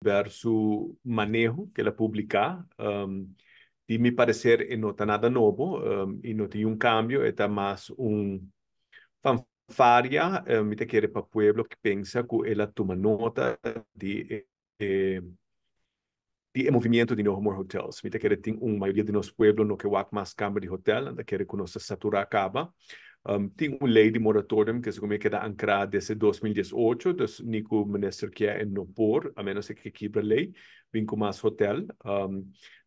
Oduber su maneho cu el a publica. Di mi parecer e no ta nada nobo y no tin un cambio, e ta mas un fanfaria, mi ta kere pa pueblo cu pensa cu el a tuma nota di e movimento di No More Hotels. Mi ta kere tin un mayoria di nos pueblo no ke wak mas camber di hotel, nan ta kere cu nos ta satura caba. Tin un ley di moratorium cu segun mi a keda ancra desde 2018, dus ni cu minister kier e no por, a menos e ke kibra ley, bin cu mas hotel.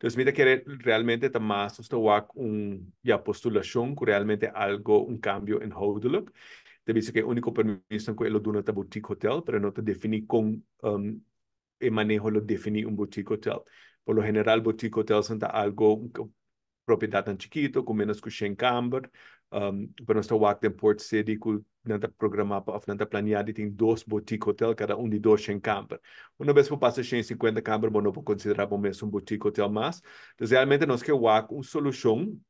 Dus mi ta kere realmente ta mas nos ta wak un, ya, postulacion cu realmente algo, un cambio inhoudelijk. Ta bisa cu e unico permiso cu e lo duna ta boutique hotel, pero no ta defini con e maneho lo defini un boutique hotel. Por lo general boutique hotels ta algo propiedad tan chikito, cu menos cu 100 kamber, pero nos ta wak den Port City cu nan ta programa pa of nan ta planea di tin dos boutique hotel, cada un di 200 kamber. Una bes bo pasa 150 kamber, bo no por considera bo mes un boutique hotel mas. Dus realmente nos ke wak un solucion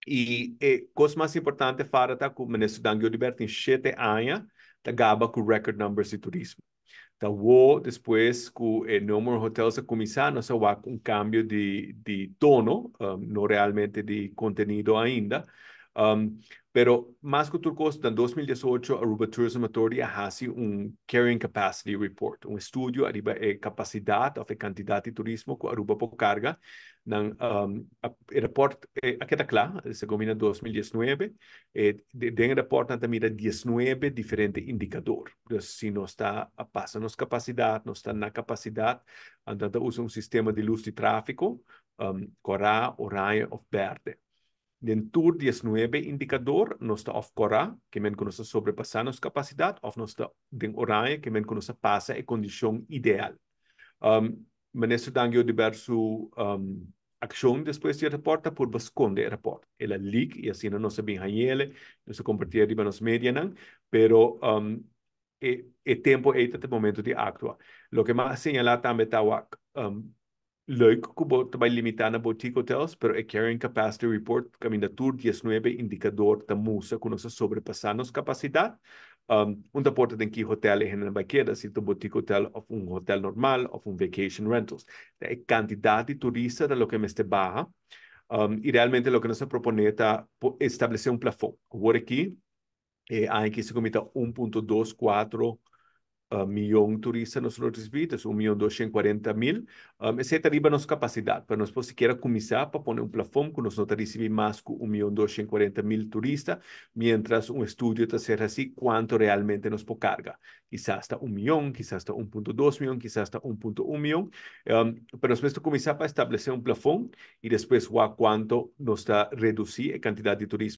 y e cos mas importante fara ta cu Minister Dangui Oduber tin 7 aña ta gaba cu record numbers di turismo. Ta wo despues cu e No More Hotels a cuminsa, nos a wak un cambio di tono, no realmente di contenido ainda. Pero mas cu tur cos, na 2018 Aruba Tourism Authority a haci un Carrying Capacity Report, un estudio ariba e capacidad of e cantidad di turismo cu Aruba por carga. Nan, e rapport a keda cla, segun na 2019, den e rapport nan ta mira 19 diferente indicador. Dus si nos ta a pasa nos capacidad, nos ta na capacidad, anto ta usa un sistema di luz di trafico, cora, oranje of berde. Den tur 19 indicador, nos ta of cora, kiermen cu nos ta sobrepasa nos capacidad, of nos ta den oranje, kiermen cu nos ta pasa e condicion ideal. Minister Dangui Oduber su accion despues di e rapport ta purba sconde e rapport. El a leak y asina nos a bin hayele, nos a comparti riba nos medianan, pero e tempo ey ta e momento di actua. Loke m'a señala tambe ta wak leuk cu bo ta bay limita na boutique hotels, pero e Carrying Capacity Report caminda tur 19 indicador ta mustra cu nos a sobrepasa nos capacidad. Un ta porta den ki hotel e hende bay keda, si ta un boutique hotel of un hotel normal of un vacation rentals. E cantidad di turista ta loke mester baha. Y realmente loke nos a propone ta establece un plafond. Awor aki, aki se comita 1.24 miyon turista nos lo recibi, dus 1.240.000. Esey ta riba nos capacidad, pero nos por sikiera cuminsa pa pone un plafond cu nos no ta ricibi mas cu 1.240.000 turista, mientras un estudio ta ser haci cuanto realmente nos por carga. Kisas hasta 1 miyon, kisas hasta 1.2 miyon, kisas hasta 1.1 miyon. Pero nos mester cuminsa pa establece un plafond y despues wak cuanto nos ta reduci e cantidad di turismo.